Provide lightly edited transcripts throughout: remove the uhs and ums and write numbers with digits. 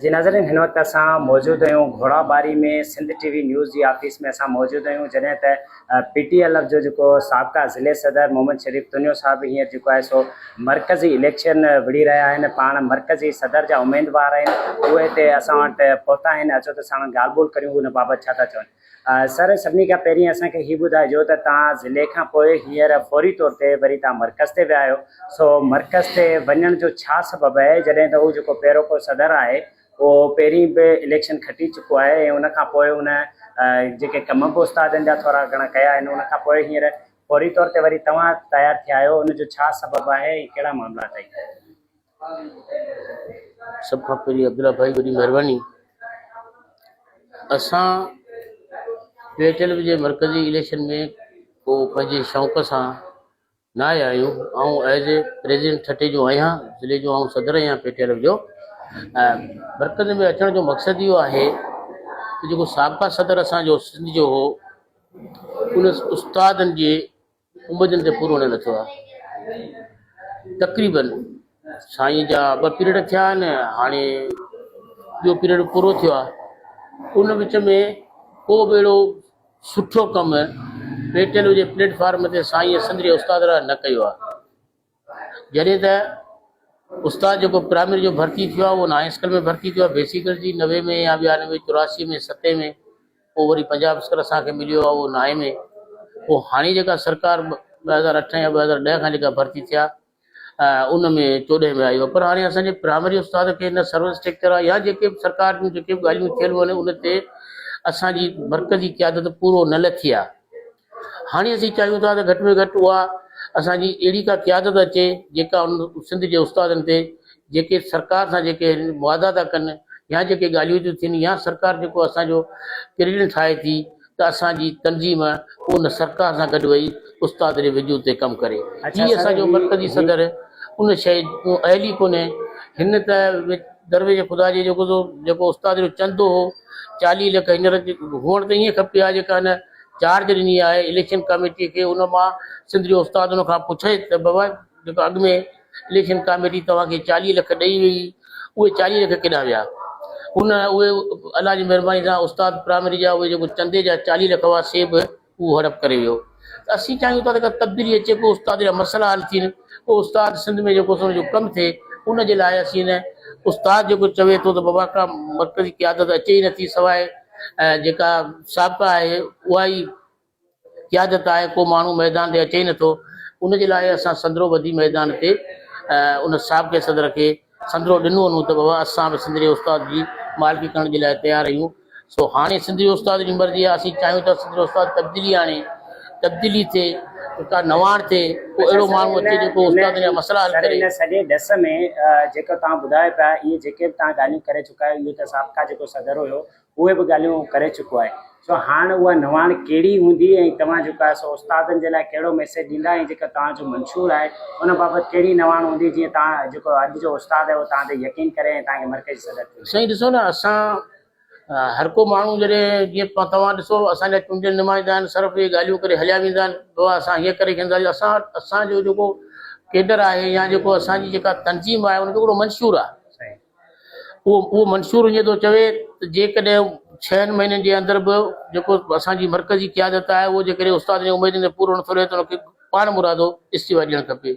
جي ناظرين هن وقت اسان موجود آهيون گهوڙا ٻاري ۾ سنڌ ٽي وي نيوز جي آفيس ۾ اسان موجود آهيون جڏهن ته پي ٽي ايل ايف جو جيڪو سابقه ضلعي صدر محمد شريف تنيو صاحب هينئر جيڪو آهي سو مرڪزي اليڪشن وڙهي رهيا آهن پاڻ مرڪزي صدر جا اميدوار آهن اهي هتي اسان وٽ پهتا آهن اچو ته ساڻن ڳالهه ٻولهه ڪريون ان بابت ڇا ٿا چون. سر سڀني کان پهرين اسان کي هي ٻڌائجو ته توهان ضلعي کان پوء هينئر فوري طور تي وري توهان مرڪز تي ويا آهيو سو مرڪز تي وڃڻ جو ڇا سبب آهي جڏهن ته هو جيڪو پهروڪو صدر آهي اهو پهرين به اليڪشن کٽي چڪو آهي ۽ ان کان پوء ان جيڪي ڪم به استادن جا ٿورا گهڻا ڪيا آهن ان کان پوء هينئر فوري طور تي وري توهان تيار ٿيا آهيو ان جو ڇا سبب آهي ۽ ڪهڙا معاملا اٿئي. سڀ کان پهرين عبدالله ڀائي وڏي مهرباني اسان پي ايچ ايل جي مرڪزي اليڪشن ۾ ڪو پنهنجي شوق سان نه آيا آهيون. آئون ايز اي پريزيڊنٽ ٺٽي جو آهيان، ضلعي جو آئون صدر آهيان پي ٽي ايل جو. ۽ مرڪز ۾ اچڻ جو مقصد اهو آهي ته جيڪو سابقه صدر اسان جو سنڌ جو هو ان استادن جي اميدن تي پورو نه لٿو آهي. تقريبن سائين جا ٻه پيريڊ ٿيا آهن هاڻي ٻيو پيريڊ پورو ٿيو آهي ان وچ ۾ ڪو به اهڙو سٺو ڪم پيٽيل جي پليٽ فارم تي سائين سنڌ جي استاد لاء نه ڪيو آهي جڏهن ته استاد جيڪو پرائمري جو ڀرتي ٿيو آهي اهو نائين اسڪل ۾ ڀرتي ٿيو آهي بيسيڪل جي نوي ۾ يا ٻيانوي چوراسي ۾ ستين ۾ پوء وري پنجاب اسڪل اسان کي مليو آهي اهو نائين ۾ پوء هاڻي جيڪا سرڪار 2008 يا 2010 کان جيڪا ڀرتي ٿيا ان ۾ چوڏهن ۾ آيو پر هاڻي اسان جي پرائمري استاد کي نه سروس اسٽرڪچر آهي يا جيڪي به سرڪار جون جيڪي به ڳالهيون ٿيل هن ان تي اسان جي مرڪزي قيادت پورو نه لٿي آهي هاڻي اسين چاهيون ٿا ته گهٽ ۾ گهٽ اها اسان جي اهڙي ڪا قيادت اچي جيڪا ان سنڌ جي استادن تي جيڪي سرڪار سان جيڪي واعدا ٿا ڪن يا جيڪي ڳالهيون ٿيون ٿين يا سرڪار جيڪو اسان جو ڪريڊن ٺاهي ٿي ته اسان جي تنظيم ان سرڪار سان گڏ ويهي استاد جي وجود تي ڪم ڪري. اڇا هي سر اسان جو هي مرڪزي هي صدر ان شيء جو اهل ئي ڪونهي. هن ته درويش خدا جي جيڪو سو جيڪو استاد جو چندو هو 40 لک هينئر هئڻ ته ائين کپي ها جيڪا هن چارج ڏني آهي اليڪشن ڪاميٽي کي ان مان سنڌ جو استاد ان کان پڇي ته بابا جيڪو اڳ ۾ اليڪشن ڪاميٽي توهان کي 40 لک ڏئي وئي اهي 40 لک ڪيڏانهن ويا ان اهي الله جي مهرباني سان استاد پرائمري جا اهي جيڪو چندي جا 40 لک هئا سي به اهو هڙپ ڪري ويو ته اسين چاهيون ٿا ته ڪا تبديلي اچي ڪو استاد جا مسئلا حل ٿين ڪو استاد سنڌ ۾ جيڪو سو ان جو ڪم ٿئي ان جي لاء اسين استاد جيڪو چوي ٿو ته بابا ڪا مرڪزي قيادت اچي ئي نٿي سواء جيڪا سابقه آهي اها ئي قيادت آهي ڪو ماڻهو ميدان تي اچي ئي نٿو ان جي لاء اسان سندرو ٻڌي ميدان تي ان سابقي صدر کي سندرو ڏنو وڃون ته بابا اسان به سنڌ جي استاد جي مالڪي ڪرڻ جي لاء تيار آهيون سو هاڻي سنڌ جي استاد جي مرضي آهي اسين چاهيون ٿا سنڌ جو استاد تبديلي آڻي تبديلي ٿئي ڪا نواڻ ٿئي ڪو اڇا اهڙو سر ماڻهو ان اچي جيڪو ان استادن جا مسئلا حل سر ڪري. ان سڄي ڏس ۾ جيڪو توهان ٻڌايو پيا اهي جيڪي به توهان ڳالهيون ڪري چڪا آهيو اهو ته سابقا جيڪو صدر هيو اهي به ڳالهيون ڪري چڪو آهي سو هاڻ اها نواڻ ڪهڙي هوندي ۽ توهان جيڪو آهي سو استادن جي لاء ڪهڙو ميسيج ڏيندا ۽ جيڪو توهان جو منشور آهي ان بابت ڪهڙي نواڻ هوندي جيئن توهان جيڪو اڄ جو استاد آهي اهو توهان تي يقين ڪري ۽ توهان کي مرڪزي صدر چونڊي. سائين ڏسو نه اسان هر ڪو ماڻهو جڏهن جيئن توهان ڏسو اسان جا چونڊيل نمائندا آهن صرف اهي ڳالهيون ڪري هليا ويندا آهن بابا اسان هيئن ڪري ڇڏينداسين اسان اسان جو جيڪو ڪيڊر آهي يا جيڪو اسان جي جيڪا تنظيم آهي ان جو هڪڙو منشور آهي اهو اهو منشور ائين ٿو چوي ته جيڪڏهن ڇهن مهينن جي اندر به جيڪو اسان جي مرڪزي قيادت آهي اهو جيڪڏهن استادن جي اميدن تي پورو نٿو رهي ته ان کي پاڻ مرادو استعيفا ڏيڻ کپي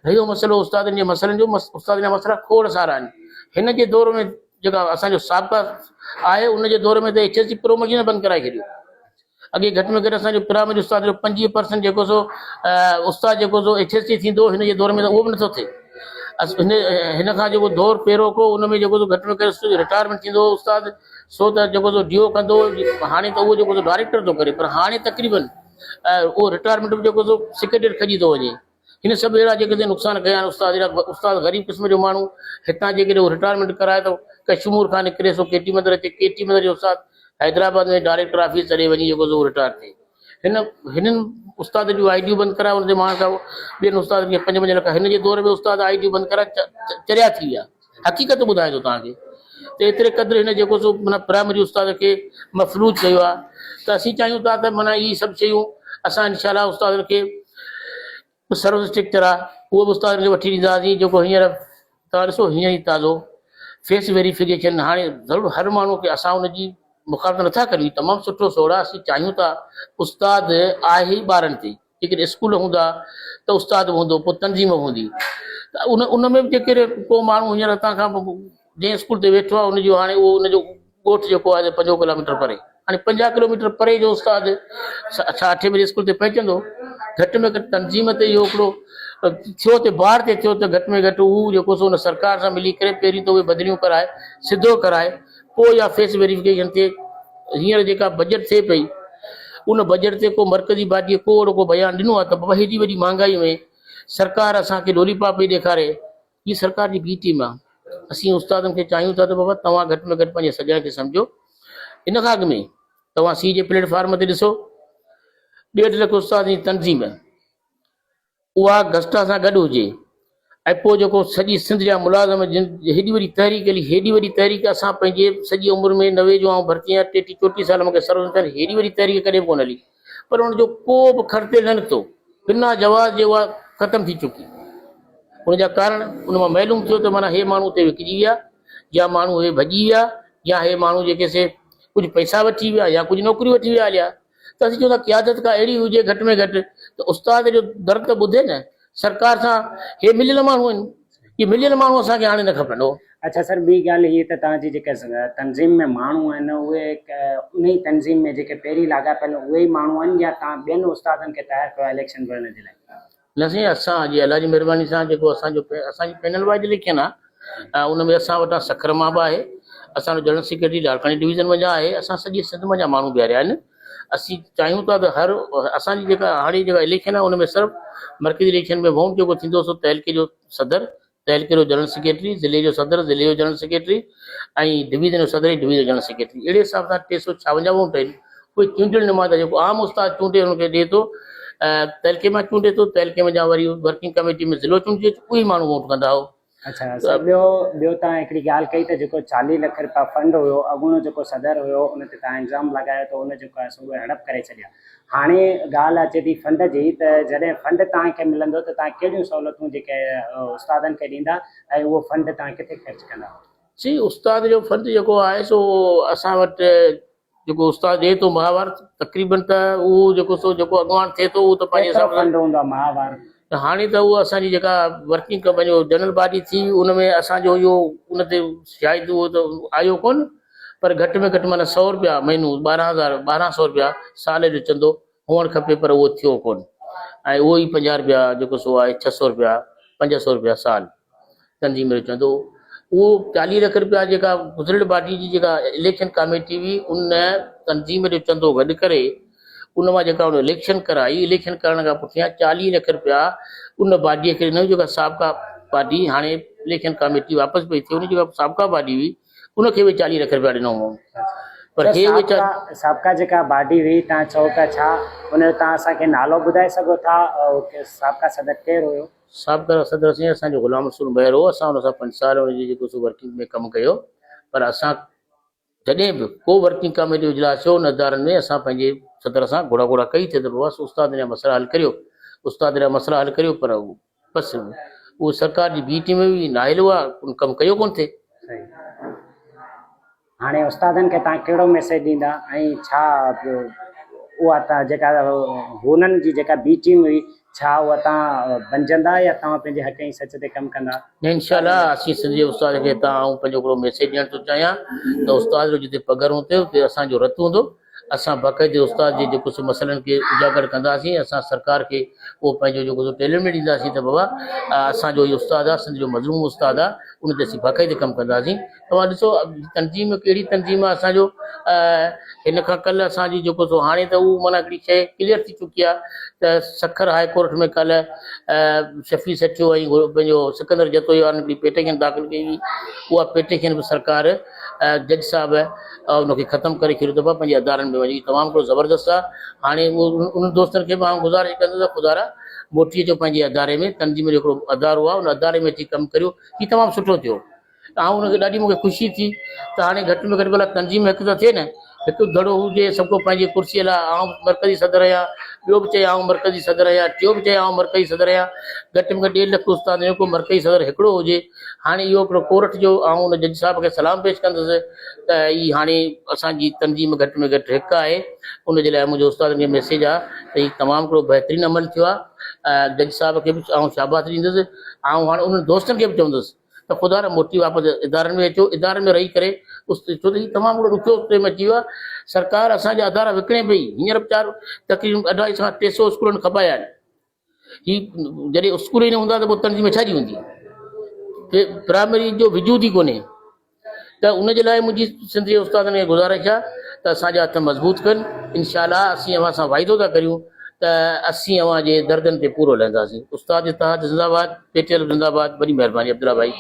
رهيو مسئلو استادن جي مسئلن جو استادن جا مسئلا کوڙ سارا آهن هن جي دور ۾ جيڪا اسان جو سابقه آهي ان جي دور ۾ ته ايڇ ايس جي پروموشن بند ڪرائي ڇڏيو. اڳي گهٽ ۾ گهٽ اسان جو پرائمري استاد جو 25 پرسنٽ جيڪو سو استاد جيڪو سو ايڇ ايس جي ٿيندو هن جي دور ۾ ته اهو به نٿو ٿئي. هن هن کان جيڪو دور پهريون ڪو ان ۾ جيڪو سو گهٽ ۾ گهٽ رٽائرمينٽ ٿيندو هو استاد سو ته جيڪو سو ڊيو ڪندو هاڻي ته اهو جيڪو سو ڊائريڪٽر ٿو ڪري پر هاڻي تقريبن اهو رٽائرمينٽ به جيڪو سو سيڪريٽريٽ کڄي ٿو وڃي. هن سڀ اهڙا جيڪڏهن نقصان ڪيا آهن استاد اهڙا استاد غريب قسم جو ماڻهو هتان جيڪڏهن هو رٽائرمينٽ ڪرائي ته ڪشمور کان نڪري سو ڪيٽي مندر اچي ڪيٽي مندر جو استاد حيدرآباد ۾ ڊائريڪٽر آفيس ڇڏي وڃي جيڪو سو رٽائر ٿئي هن هنن استاد جون آء ڊيون بند ڪرائي ان تي مان صاحب ٻين استادن کي پنج پنج لک هن جي دور ۾ استاد آء ڊيون بند ڪرائي چريا ٿي ويا حقيقت ٻڌايان ٿو توهان کي ته ايتري قدر هن جيڪو سو معنيٰ پرائمري استاد کي مفلوج ڪيو آهي ته اسين چاهيون ٿا ته معنيٰ هي سڀ شيون اسان انشاء الله استادن کي سروس اسٽرڪچر آهي اهو به استادن کي وٺي ڏينداسين جيڪو هينئر توهان ڏسو هينئر ئي تازو فيس ويريفڪيشن هاڻي ضرور هر ماڻهو کي اسان ان جي مخالفت نٿا ڪريون تمام سٺو سوڙ آهي اسين چاهيون ٿا استاد آهي ئي ٻارن تي جيڪڏهن اسڪول هوندا ته استاد به هوندو پوء تنظيم به هوندي ته ان ان ۾ به جيڪڏهن ڪو ماڻهو هينئر هتان کان جنهن اسڪول تي ويٺو آهي ان جو هاڻي اهو ان جو ڳوٺ جيڪو آهي 50 ڪلوميٽر پري هاڻي 50 ڪلوميٽر پري جو استاد ڇا اٺين بجي اسڪول تي پهچندو؟ گهٽ ۾ گهٽ تنظيم تي اهو هڪڙو ٿيو ته بار تي ٿيو ته گهٽ ۾ گهٽ هو جيڪو سو ان سرڪار سان ملي ڪري پهرين ته اهي بدليون ڪرائي سڌو ڪرائي پوء اها فيس ويريفڪيشن ٿئي. هينئر جيڪا بجيٽ ٿئي پئي ان بجيٽ تي ڪو مرڪزي باڊيء ڪو اهڙو ڪو بيان ڏنو آهي ته بابا هيڏي وڏي مهانگائي ۾ سرڪار اسان کي لولي پاپ پئي ڏيکاري. هي سرڪار جي بي ٽيم آهي. اسين استادن کي چاهيون ٿا ته بابا توهان گهٽ ۾ گهٽ پنهنجي سڄڻ کي سمجهو. ان کان اڳ ۾ توهان سي جي پليٽ فارم تي ڏسو ڏيڍ لک استادن جي تنظيم اها گسٽا سان گڏ هجي ۽ پوء جيڪو سڄي سنڌ جا ملازم جن هيڏي وڏي تحريڪ هلي هيڏي وڏي تحريڪ اسان پنهنجي سڄي عمر ۾ 90 جو آئون ڀرتي آهيان 33 34 سال مونکي سروس ٿيل هيڏي وڏي تحريڪ ڪڏهن به ڪونه هلي پر ان جو ڪو به خرطيل نه نڪتو بنا جواز جي اها ختم ٿي چڪي ان جا ڪارڻ ان مان معلوم ٿيو ته معنيٰ هي ماڻهو اتي وڪجي ويا يا ماڻهو هي ڀڄي ويا يا هي ماڻهو جيڪي سي ڪجهه پئسا وٺي ويا يا ڪجهه نوڪريون وٺي ويا هليا ته اسين چون ٿا قيادت ڪا اهڙي هجي گهٽ ۾ گهٽ ته استاد جو درد ته ٻڌي نه سرڪار سان هي مليل ماڻهو آهن اهي مليل ماڻهو اسان کي هاڻي نه کپن هو. اڇا سر ٻي ڳالهه هي ته توهان جي جيڪا تنظيم ۾ ماڻهو آهن اهي انهي تنظيم ۾ جيڪي پهرين لاڳاپيل اهي ئي ماڻهو آهن يا توهان ٻين استادن کي تيار ڪيو آهي اليڪشن وڙهڻ جي لاء؟ نه سائين اسان جي الله جي مهرباني سان جيڪو اسان جو اسان جي پينل وائيز اليڪشن آهي ان ۾ اسان وٽان سکر مان به آهي اسان جو جنرل سيڪريٽري لاڙڪاڻي ڊويزن منجهان آهي اسان سڄي سنڌ منجهان ماڻهو بيهاريا آهن اسين چاهيون ٿا ته هر اسان جي جيڪا هاڻي جيڪا اليڪشن آهي ان ۾ صرف مرڪزي اليڪشن ۾ ووٽ جيڪو ٿيندو سو تعلقي جو صدر تعلقي جو جنرل سيڪريٽري ضلعي جو صدر ضلعي جو جنرل سيڪريٽري ۽ ڊويزن جو صدر ۽ ڊويزن جو جنرل سيڪريٽري اهڙي حساب سان 356 ووٽ آهن اهي چونڊيل نمائندا جيڪو عام استاد چونڊي ان کي ڏئي ٿو تعلقي مان چونڊي ٿو تعلقي مان وري ورڪنگ ڪميٽي ۾ ضلعو چونڊجي ٿو اهي ماڻهو ووٽ ڪندا هو. اڇا سر ٻيو ٻيو توهان هڪڙي ڳالهه ڪئي ته جيڪو 40 لک رپيا فنڊ هيو اڳوڻو جيڪو صدر هيو ان تي توهان الزام لڳايو ته ان جيڪو آهي سو اهي هڙپ ڪري ڇڏيا هاڻي ڳالهه اچي ٿي فنڊ جي ته جڏهن فنڊ توهان کي ملندو ته توهان ڪهڙيون سهولتون جيڪي استادن کي ڏيندا ۽ اهو فنڊ توهان ڪٿي خرچ ڪندا؟ سي استاد جو فنڊ جيڪو آهي سو اسان وٽ جيڪو استاد ڏئي ٿو ماهوار تقريبن ته اهو جيڪو سو جيڪو اڳواڻ ٿئي ٿو اهو ته پنهنجي حساب سان فنڊ هوندو آهي ماهوار؟ ته هاڻي ته اهو اسان جي جيڪا ورڪنگ پنهنجو جنرل باڊي ٿي ان ۾ اسان جو اهو ان تي شايد اهو ته آيو ڪونه پر گهٽ ۾ گهٽ معنيٰ سئو رپيا مهينو 12 هزار 12 سئو رپيا سال جو چندو هئڻ کپي پر اهو ٿيو ڪونه ۽ اهو ئي 50 رپيا جيڪو سو آهي 600 رپيا 500 رپيا سال تنظيم جو چندو اهو 40 لک رپيا جيڪا گذريل پارٽي جي جيڪا اليڪشن ڪاميٽي هئي ان تنظيم جو چندو گڏ ڪري ان مان جيڪا ان اليڪشن ڪرائي اليڪشن ڪرڻ کان پٺيان 40 لک رپيا ان باڊي کي ڏنو جيڪا سابقا باڊي هاڻي اليڪشن ڪاميٽي واپس پئي ٿئي ان جيڪا سابقا باڊي هئي ان کي به 40 لک رپيا ڏنو هئائون پر هي ويچار سابقا جيڪا باڊي هئي تان چئو پيا ڇا ان جو تان اسان کي نالو ٻڌائي سگهو ٿا سابقا صدر ڪير هيو؟ سابقا صدر سائين اسان جو غلام رسول مهر هو اسان ان سان 5 سال ان جي جيڪو سو ورڪنگ ۾ ڪم ڪيو پر اسان جڏهن به ڪو ورڪنگ ڪاميٽي جو اجلاس ٿيو ان ادارن ۾ اسان پنهنجي صدر سان گهوڙا گهوڙا ڪئي ٿي ته بابا استاد جا مسئلا حل ڪريو استاد جا مسئلا حل ڪريو پر بس اهو سرڪار جي بي ٽيم به نااهل هئا ان ڪم ڪيو ڪونه ٿي. صحيح هاڻي استادن کي توهان ڪهڙو ميسيج ڏيندا ۽ ڇا اها ته جيڪا هنن جي جيڪا بي ٽيم هئي ڇا اها توهان بنجندا يا توهان پنهنجي حق ۽ سچ تي ڪم ڪندا؟ نه انشاء الله اسين سنڌ جي استاد کي هتان آئون پنهنجو هڪڙو ميسيج ڏيڻ ٿو چاهيان ته استاد جو جتي پگهر هوندو اتي اسان جو رت هوندو اسان باقاعدي استاد جي جيڪو سو مسئلن کي اجاگر ڪنداسين اسان سرڪار کي اهو پنهنجو جيڪو سو ٽيلنٽ ڏينداسين ته بابا اسان جو هي استاد آهي سنڌ جو مظلوم استاد آهي ان تي اسين باقاعدي ڪم ڪنداسين توهان ڏسو تنظيم ڪهڙي تنظيم آهي اسان جو هن کان ڪلهه اسان جي جيڪو سو هاڻي ته اهو معنيٰ هڪڙي شيء ڪليئر ٿي چڪي آهي ته سکر هاء ڪورٽ ۾ ڪلهه شفيع سچو ۽ پنهنجو سڪندر جتوئي وارن هڪڙي پيٽيشن داخل ڪئي هئي اها پيٽيشن به سرڪار جج صاحب ان کي ختم ڪري ڇڏيو ته بابا پنهنجي ادارن ۾ وڃي تمام هڪڙو زبردست آهي هاڻي انهن دوستن کي به آئون گذارش ڪندس ته خدارا موٽي اچو پنهنجي اداري ۾ تنظيم جو هڪڙو ادارو آهي ان اداري ۾ اچي ڪم ڪريو هي تمام سٺو ٿيو ته آئون ان کي ڏاڍي مونکي خوشي ٿي ته هاڻي گهٽ ۾ گهٽ ڀلا تنظيم هڪ ته ٿئي نه هڪ ڌڙو هجي سڀ ڪو پنهنجي ڪرسي لاء آئون مرڪزي صدر آهيان ٻيو به چئي آئون مرڪزي صدر آهيان، ٽيون به چئي آئون مرڪزي صدر آهيان، گهٽ ۾ گهٽ ڏيڍ لک استاد جو ڪو مرڪزي صدر هڪڙو هجي. هاڻي اهو هڪڙو ڪورٽ جو آئون ان جج صاحب کي سلام پيش ڪندس ته هي هاڻي اسان جي تنظيم گهٽ ۾ گهٽ هڪ آهي، ان جي لاء منهنجو استادن کي ميسيج آهي ته هي تمام هڪڙو بهترين عمل ٿيو آهي، جج صاحب کي به آئون شاباس ڏيندس، آئون هاڻي انهن دوستن کي به چوندس ته خدا را موٽي واپس ادارن ۾ اچو، ادارن ۾ رهي ڪري ڇو ته هي تمام وڏو ڏکيو ٽيم اچي ويو آهي، سرڪار اسان جا ادارا وڪڻي پئي، هينئر به چار تقريبن اڍائي سان 300 اسڪولن کپايا آهن، هي جڏهن اسڪول ئي نه هوندا ته پوء تنظيم ڇا جي هوندي، پرائمري جو وجود ئي ڪونهي ته ان جي لاء منهنجي سنڌ جي استادن کي گذارش آهي ته اسان جا هٿ مضبوط ڪن، انشاء الله اسين اوهان سان واعدو ٿا ڪريون ته اسين اوهان جي دردن تي پورو لهنداسين. استاد اتحاد زنده باد، پي ٽي ايل زنده باد، وڏي مهرباني عبدالله ڀائي.